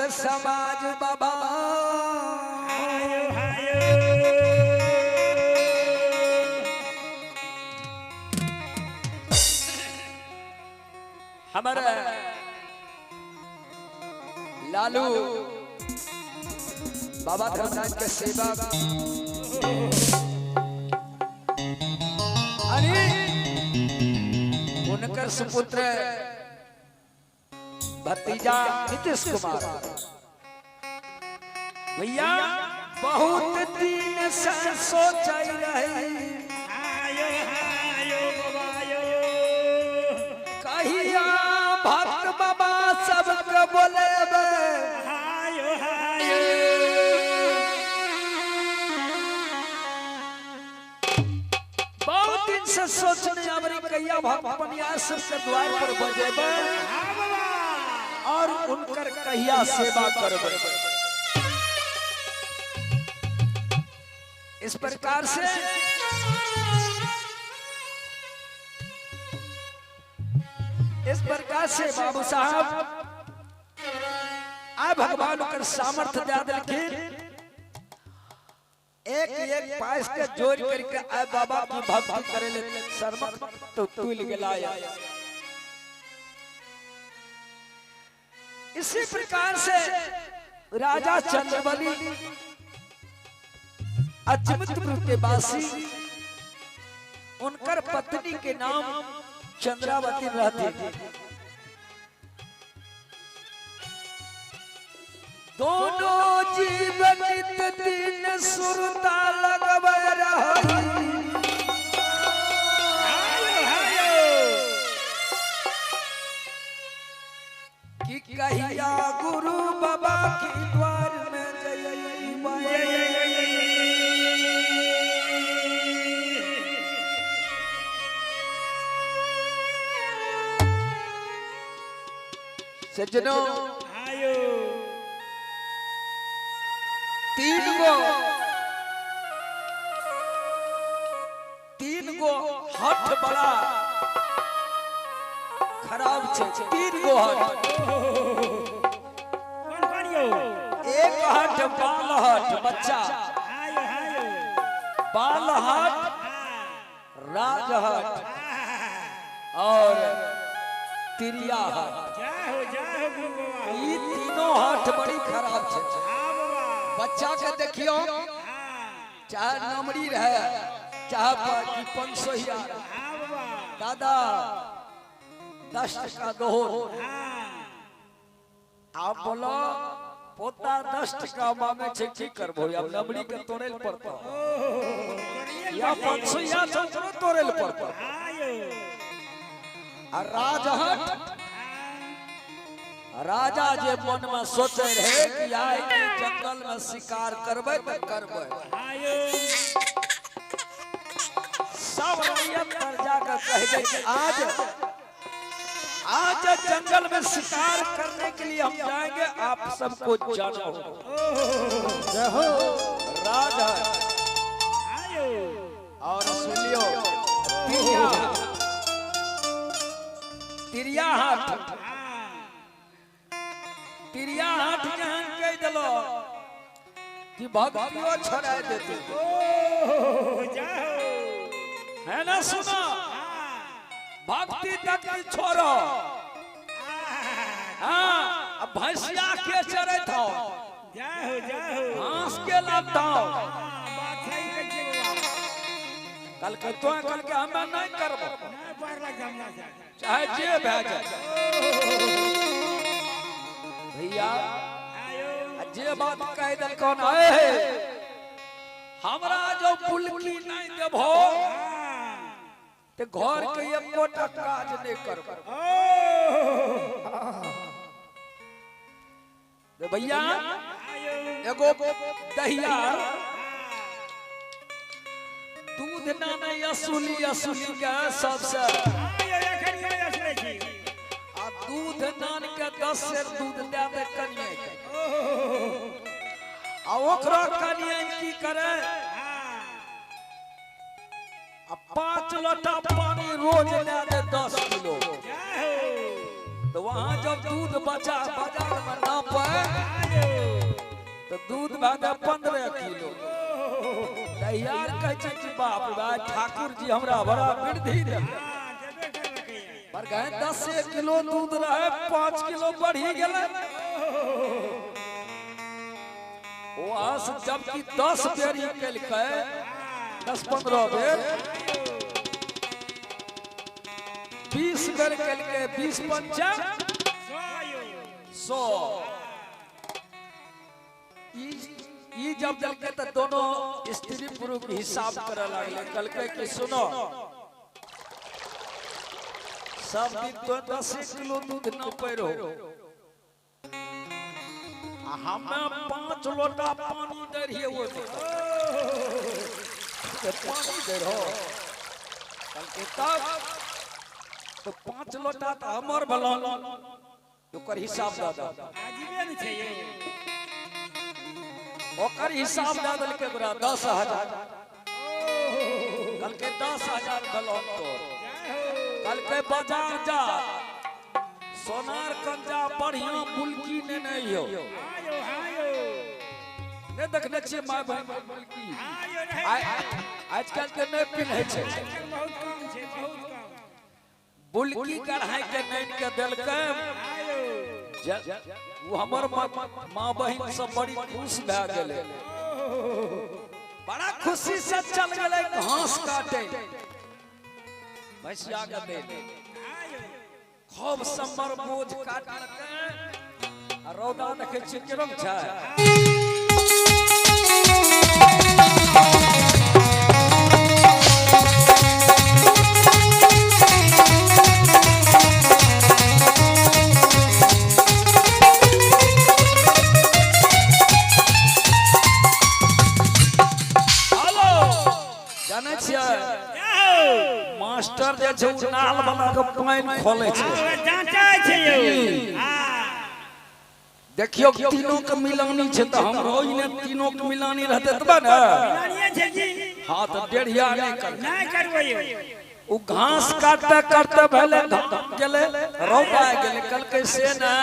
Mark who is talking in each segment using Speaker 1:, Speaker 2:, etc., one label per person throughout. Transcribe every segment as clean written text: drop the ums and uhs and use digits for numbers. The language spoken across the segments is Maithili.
Speaker 1: भक्त समाज बाबा।
Speaker 2: हायो हायो।
Speaker 1: हमारे लालू बाबा धर्मनाथ के सेवक अरे उनकर सुपुत्र भतीजा नीतीश कुमार भैया बहुत दिन से सोच रहे
Speaker 2: हायो हायो बाबा यो।
Speaker 1: कहिया भक्त बाबा सबके बोलेबे।
Speaker 2: हायो हायो।
Speaker 1: बहुत दिन से सोचने अमरी कहिया भक्त पनिया सबके द्वार पर बजेबे
Speaker 2: हाँ बाबा।
Speaker 1: और उनकर कहिया सेवा करबे। इस प्रकार से बाबू साहब आय भगवान उनकर सामर्थ्य दे दिलखिन। एक एक पाइस के जोड़ करके आय बाबा की भक्ति करे ले शर्मक तो तुल गलाया। इसी प्रकार से राजा चंद्रबली अचमितपुर के वासी, उनकर पत्नी के नाम चंद्रावती रहती थी। दोनों जीवन दिन सुरता लगवे रही।
Speaker 2: हायो हायो।
Speaker 1: कि कहिया गुरु बाबा के द्वार में जइबे। सज्जनों
Speaker 2: हायो।
Speaker 1: तीन गो हठ बड़ा खराब छे। तीन गो हठ।
Speaker 2: कौन कौन यो?
Speaker 1: एक हठ बाल हठ बच्चा,
Speaker 2: हायो हायो।
Speaker 1: बाल हठ,
Speaker 2: हाँ।
Speaker 1: राज हठ
Speaker 2: हाँ।
Speaker 1: और तिरिया हठ।
Speaker 2: जय हो गुरु बाबा।
Speaker 1: ये तीनों हठ बड़ी खराब छे।
Speaker 2: हाँ बाबा।
Speaker 1: बच्चा के देखियो
Speaker 2: हाँ।
Speaker 1: चाहे नमरी रहे चाहे 500।
Speaker 2: हाँ बाबा।
Speaker 1: दादा 10 टका दो।
Speaker 2: हाँ।
Speaker 1: आप बोलो पोता 10 टका मांगे छे की करबो, अब नमरी के तोड़े ल पड़तो या 500 या ओकरो तोड़े ल पड़तो।
Speaker 2: हायो।
Speaker 1: आ राजहट राजा जे मन में सोचे रहे कि आइ के जंगल में शिकार करबै त करबै।
Speaker 2: हायो।
Speaker 1: सब रैयत पर जाकर कह दे कि आज आज जंगल में शिकार करने के लिए हम जाएंगे, आप सबको जाना होगा।
Speaker 3: जय हो।
Speaker 1: राजहट
Speaker 2: हायो।
Speaker 1: और सुनियो तिरिया तिरिया हाथ
Speaker 2: हाँ।
Speaker 1: तिरिया हाथ जहन कह दिलो कि भक्तियों छोड़ा देते।
Speaker 2: ओ जय हो।
Speaker 1: है ना सुनो
Speaker 2: हाँ।
Speaker 1: भक्ति तक छोड़ो। हाँ अब भैंसिया के चरे था
Speaker 2: जय हो जय हो।
Speaker 1: घास के लाता
Speaker 2: हाँ, बात सही कहै छियै बाबा।
Speaker 1: कल के तो कल के हमें नहीं करबो
Speaker 2: नहि पार लागि हमरा से।
Speaker 1: चाहे जे भए जाए भैया।
Speaker 2: आयो।
Speaker 1: आ जे बात कह दल कौन आए है हमरा जो पुलकी नहीं देबो
Speaker 2: हाँ।
Speaker 1: ते घर के एकोटा काज नहीं करबो।
Speaker 2: ओ।
Speaker 1: ते भैया
Speaker 2: आयो।
Speaker 1: एगो दहिया दूध ना नहीं असुली असुली के सबसे
Speaker 2: आयो एखन नहि असलै छी।
Speaker 1: आ दूध नान के 10 सेर दूध दे दे कनिए के आ ओकरो कनिए की करे
Speaker 2: हाँ।
Speaker 1: आ 5 लोटा पानी रोज दे दे 10 किलो।
Speaker 2: जय हो।
Speaker 1: तो वहां जब दूध बचा बाजार में नापे तो दूध भए गेल 15 किलो। तैयार कहै छै कि बाप रे ठाकुर जी हमरा बड़ा वृद्धि दे। पर गए 10 किलो दूध रहे 5 किलो बढ़ी गेलै। वहां से जबकि 10 बेर ही केलकै 10-15 बेर 20 बेर केलकै 20 पंचा 100। ई जब देलकै तऽ दोनों स्त्री पुरुष हिसाब करे लागलै। कहलकै कि सुनो सब दिन तो 10 किलो दूध नापै रहो आ हमे 5 लोटा पानी दै रहियै ओहि पानी दै रहो। कहलकै तब तो 5 लोटा तऽ हमर भलो ओकर हिसाब दऽ दऽ। ओकर हिसाब दऽ देलकै ओकरा 10,000। कहलकै 10,000 भेलौ तोर। कहलकै बाजार जा सोनार कंजा बढ़िया बुलकी नेने अइहो। नहि देखने छियै my बहिन बुलकी आजकल के नहि पिन्है छै। बुलकी कढ़ाई के नैन के देलकै। वो हमर माँ बहिन सब बड़ी खुश भए गेलै। बड़ा खुशी से चल गेलै घास काटे भैंसिया के दे। खूब सम्मर बोझ काटलकै आ रौदा देखै छियै केरम छै। मास्टर जे छै उ नाल बना के पानि खोलै छै। देखियो तीनों के मिलानी छै तऽ हमरो इने तीनों के मिलानी रहतै तब ने। हाँ तऽ डेढ़िया नहि करबै। उ घास काटते काटते भेलै गेलै रौदा गेलै। कहलकै से ने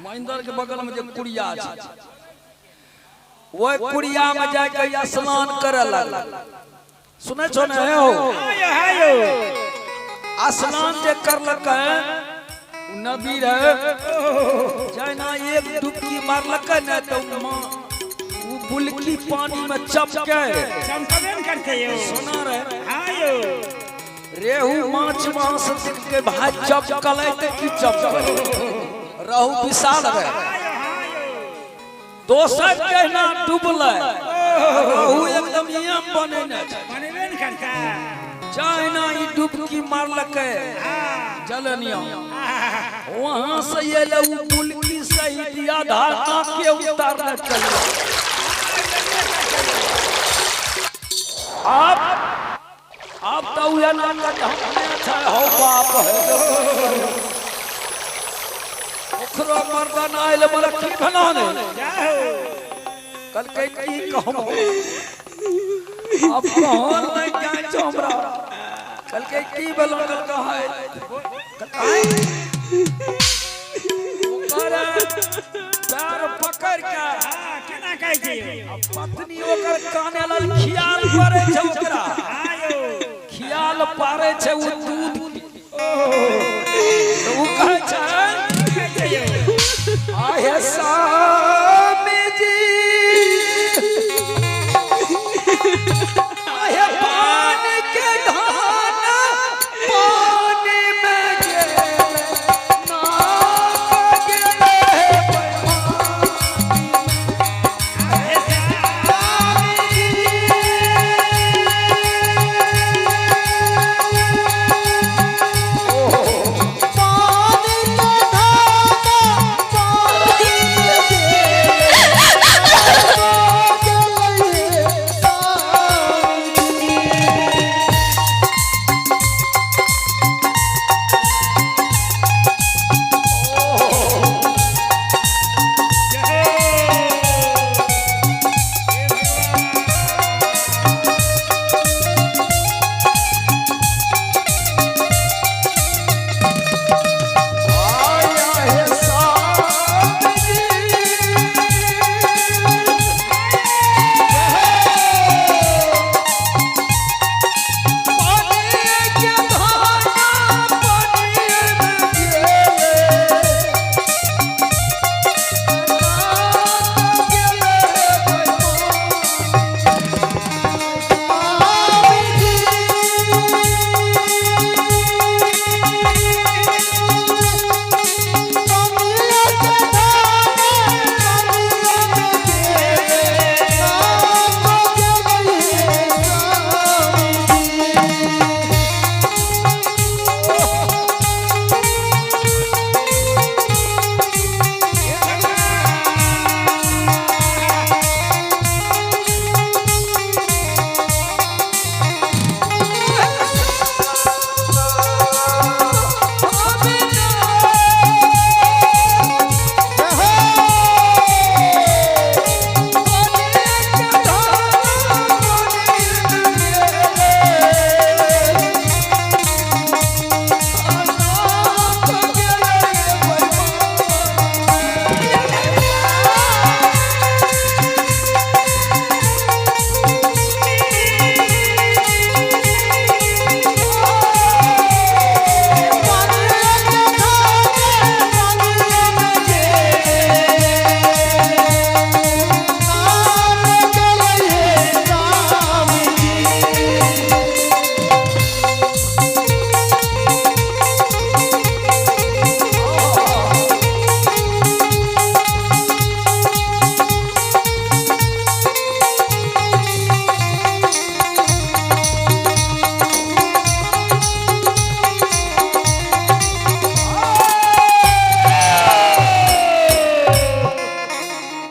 Speaker 1: महेंद्र के बगल में जे कुड़िया छै ओहि कुड़िया में जाके स्नान करे लगल। सुनै छो ने हो स्नान जे करलकै नदी रहे जहिना एक डुबकी मारलकै ने तऽ उ बुलकी पानी में चमके सोना रहे रेहू माछ मांस के भाई चमकलै तऽ की चमकलै रहू विशाल रहे। दोसर कहना डूबलै रहू एकदम नियम बनेने छै। चाइना ई डुबकी मारलकै जल नियम वहां से अयलै उ बुलकी सहित आधा के उतारने चले। आप तो उहे नाम हमने छै हो बाप है ओकरो मर्दाना आयल मर की भेलो ने। कहलकै की कहब अब कहल नहि जाइ छौ हमरा। कहलकै की भेलो। कहलकै हाय ओकर पैर पकड़ के
Speaker 2: केना कहै छै
Speaker 1: पत्नी ओकर काने लग खियाल पड़ै छै ओकरा खियाल पारै छै उ दूध।